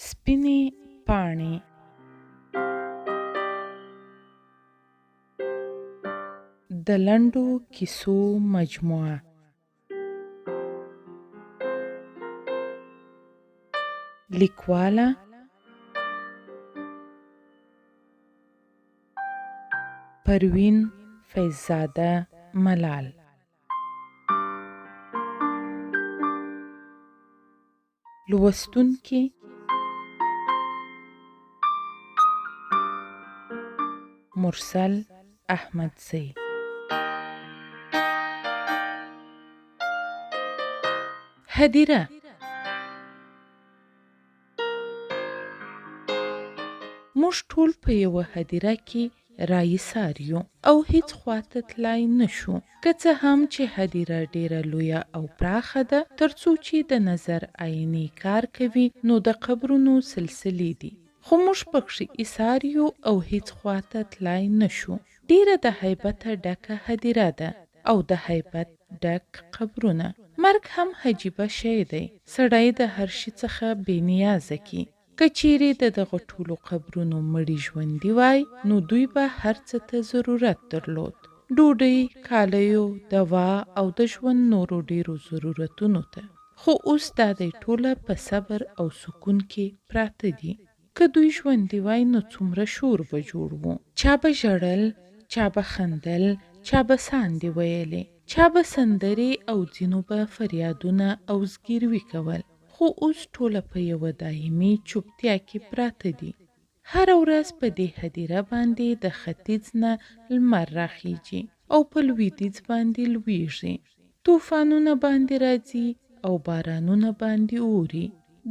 سپینې پاڼې. د لنډو کیسو مجموعه. لیکواله پروین فیضزاده ملال. لوستونکي مرسل احمدزی. هدیره. موږ ټول په یوه هدیره کې راایسار یو او هیڅ خواته تلای نه شو. که څه هم چې هدیره ډیره لویه او پراخه ده، تر څو چې د نظر آینې کار کوي نو د قبرونو سلسلې دي، خو موږ پکښې ایسار یو او هیڅ خواته تلای نه شو. ډیره د هیبته ډکه هدیره ده او د هیبت ډک قبرونه. مرګ هم عجیبه شی دی، سړی د هر شي څخه بې نیازه کي. که چیرې د دغه ټولو قبرونو مړي ژوندي وای نو دوی به هر څه ته ضرورت درلود، ډوډۍ، کالیو، دوا او د ژوند نورو ډیرو ضرورتونو ته. خو اوس دا دی ټوله په صبر او سکون کې پراته دي. که دوی ژوندي وای نو څومره شور به جوړ وو. چا به ژړل، چا به خندل، چا به ساندې ویلې، چا به سندرې او ځینو به فریادونه او زګیروي کول. خو اوس ټوله په یوه دایمي چوپتیا کې پراته دي. هره ورځ په دې هدیره باندې د ختیځ نه لمر راخیږي او په لویدیځ باندې لویږي. طوفانونه باندې راځي او بارانونه باندې اوري.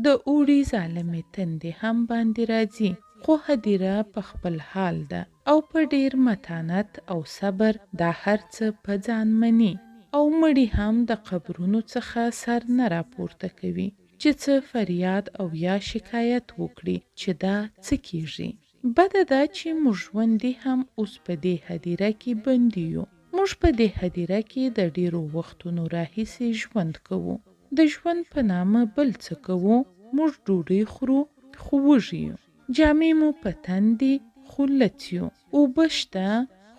د اوړي ظالمې تندې هم باندې راځي، خو هدیره په خپل حال ده او په ډیر متانت او صبر دا هر څه په ځان مني. او مړي هم د قبرونو څخه سر نه راپورته کوي چې څه فریاد او یا شکایت وکړي چې دا څه کیږي. بده دا چې موږ ژوندي هم اوس په دې هدیره کې بندي یو. موږ په دې هدیره کې د ډیرو وختونو راهیسې ژوند کوو. د ژوند په نامه بل څه کوو. موږ ډوډۍ خورو خو وږي یو. جامې مو په تن دي خو لڅ یو. اوبه شته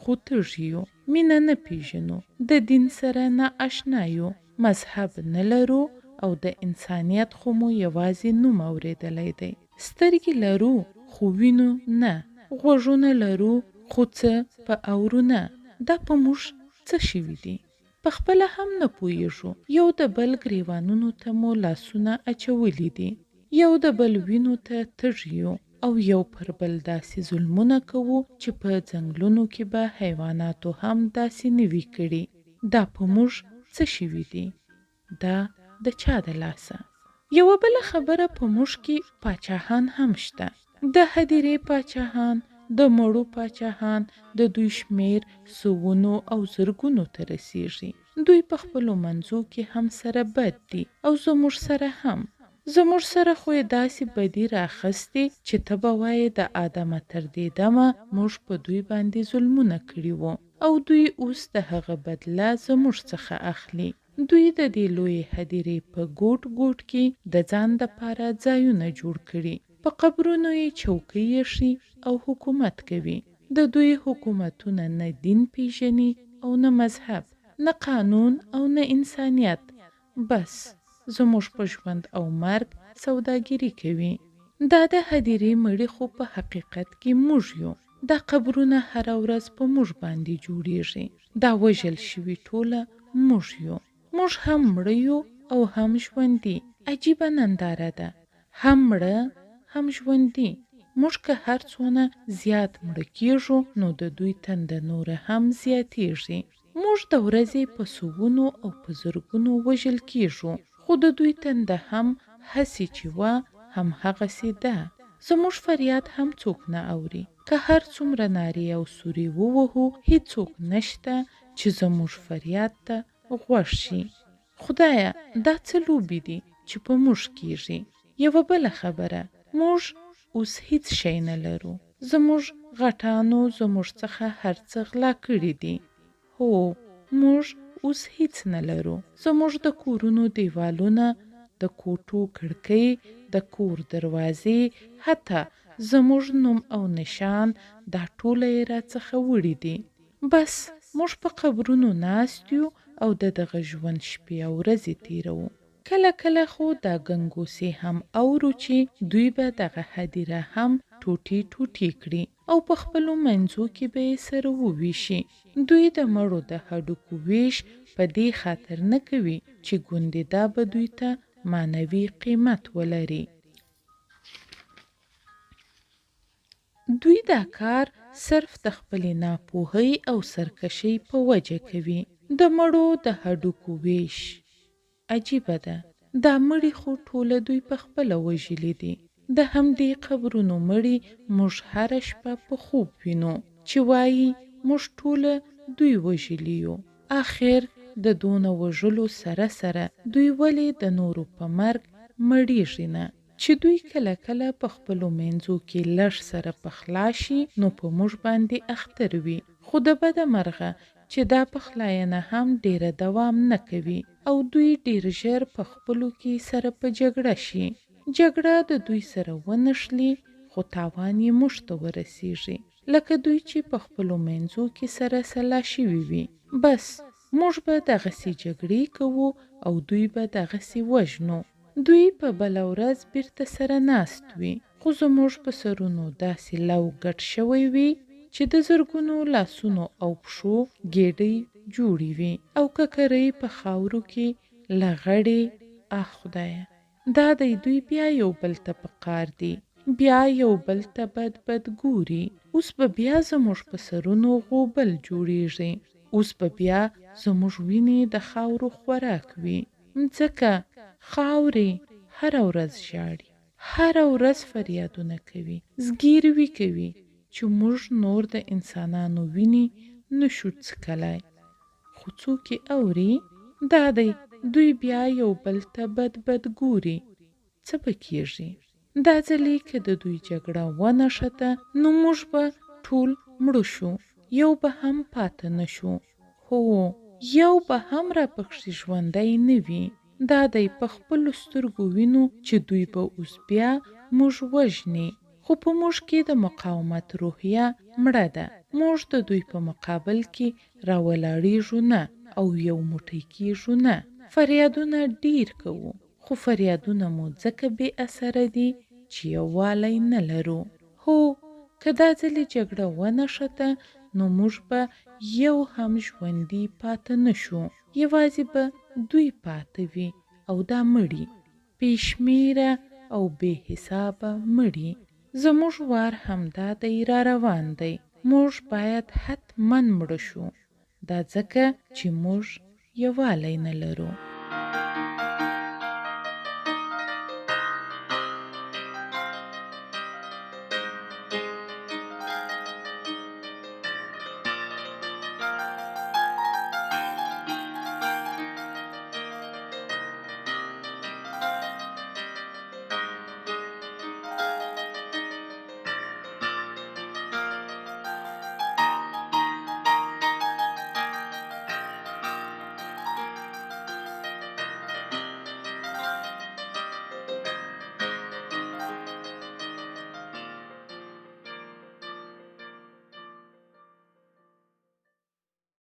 خو تږي یو. مینه نه پیژنو، د دین سره نا اشنا یو، مذهب نه لرو او د انسانیت خو مو یوازې نوم اوریدلی دی. سترګې لرو خو وینو نه، غوږونه لرو خو څه په اورو نه. دا په موږ څه شوي دي؟ په خپله هم نه پوهیږو. یو د بل ګریوانونو ته مو لاسونه اچولي دي، یو د بل وینو ته تږي یو او یو پر بل داسې ظلمونه کوو چې په ځنګلونو کې به حیواناتو هم داسې نه وي کړي. دا په موږ څه شوي دي؟ دا د چا د لاسه؟ یوه بله خبره، په موږ کې پاچاهان هم شته. د هدیرې پاچاهان، د مړو پاچاهان، د دوی شمېر سوونو او زرګونو ته رسیږي. دوی په خپلو منځو کې هم سره بد دي او زموږ سره هم. زموږ سره خو یې داسې بدي راخستې چې ته به وایې د آدمه تر دې دمه موږ په دوی باندې ظلمونه کړي وو او دوی اوس د هغه بدله زموږ څخه اخلي. دوی د دې لویې هدیرې په ګوټ ګوټ کې د ځان دپاره ځایونه جوړ کړي، په قبرونو یې چوکۍ ایښي او حکومت کوي. د دوی حکومتونه نه دین پیژني او نه مذهب، نه قانون او نه انسانیت، بس زموږ په ژوند او مرګ سوداګري کوي. دا د هدیرې مړي خو په حقیقت کې موږ یو. دا قبرونه هره ورځ په موږ باندې جوړیږي. دا وژل شوي ټوله موږ یو. موږ هم مړه یو او هم ژوندي. عجیبه ننداره ده، هم مړه هم ژوندي. موږ که هر څونه زیات مړه کیږو نو د دوی تنده نوره هم زیاتیږي. موږ د ورځې په سوونو او په زرګونو وژل کیږو، خو د دوی تنده هم هسې چې وه هم هغسې ده. زموږ فریاد هم څوک نه اوري. که هر څومره نارې او سورې ووهو هیڅوک نشته چې زموږ فریاد ته غوږ شي. خدایه دا څه لوبې دي چې په موږ کیږي؟ یوه بله خبره، موږ اوس هیڅ شی نه لرو. زموږ غټانو زموږ څخه هر څه غلا کړي دي. هو، موږ اوس هیڅ نه لرو. زموږ د کورونو دیوالونه، د کوټو کړکۍ، د د کور دروازې، حتی زموږ نوم او نشان دا ټوله یې راڅخه وړي دي. بس موږ په قبرونو ناست یو او د دغه ژوند شپې او ورځې تېروو. کله کله خو دا ګنګوسې هم اورو چې دوی به دغه هدیره هم ټوټې ټوټې کړي او په خپلو منځو کې به یې سره وویشي. دوی د مړو د هډوکو ویش په دې خاطر نه کوي چې ګوندې دا به دوی ته معنوي قیمت ولري. دوی دا کار صرف د خپلې ناپوهۍ او سرکشۍ په وجه کوي. د مړو د هډوکو ویش! عجیبه ده، دا مړي خو ټوله دوی په خپله وژلي دي. د همدې قبرونو مړي موږ هره شپه په خوب وینو چې وايي موږ ټوله دوی وژلي یو. اخر د دونه وژلو سره سره دوی ولې د نورو په مرګ مړیږي نه؟ چې دوی کله کله په خپلو مینځو کې لږ سره پخلا شي نو په موږ باندې اختر وي خو د بده مرغه چې دا پخلاینه هم ډیره دوام نه کوي او دوی ډیر ژر په خپلو کې سره په جګړه شي. جګړه د دوی سره ونښلي خو تاوان یې موږ ته ورسیږي. لکه دوی چې په خپلو مینځو کې سره سلا شوي وي. بس موږ به دغسې جګړې کوو او دوی به دغسې وژنو. دوی په بله ورځ بیرته سره ناست وي، خو زموږ په سرونو داسې لو ګډ شوی وي چې د زرګونو لاسونو او پښو ګېډۍ جوړې وي او ککرۍ په خاورو کې لغړې. آه خدایه! دا دی دوی بیا یو بل ته په قار دي، بیا یو بل ته بد بد ګوري، اوس به بیا زموږ په سرونو غوبل جوړېږي، اوس به بیا زموږ وینې د خاورو خوراک وي. مځکه، خاورې، هره ورځ ژاړي، هره ورځ فریادونه کوي، زګیروي کوي چې موږ نور د انسانانو وینې نه شو څکلای. خو څوک یې اوري؟ دا دی دوی بیا یو بل ته بد بد ګوري، څه به کېږي؟ دا ځلې که د دوی جګړه ونښته نو موږ به ټول مړه شو، یو به هم پاته نه شو. هو، یو به هم راپکښې ژوندی نه وي. دا دی په خپلو سترګو وینو چې دوی به اوس بیا موږ وژني، خو په موږ کې د مقاومت روحیه مړه ده. موږ د دوی په مقابل کې راولاړېږو نه او یو موټی کېږو نه. فریادونه ډېر کوو، خو فریادونه مو ځکه بې اثره دي چې یووالی نه لرو. هو، که دا ځلې جګړه ونښته نو موږ به یو هم ژوندي پاته نه شو، یوازې به دوی پاته وي او دا مړي، بې شمېره او بې حسابه مړي. زموږ وار همدا دی راروان دی، موږ باید حتما مړه شو، دا ځکه چې موږ یووالی نه لرو.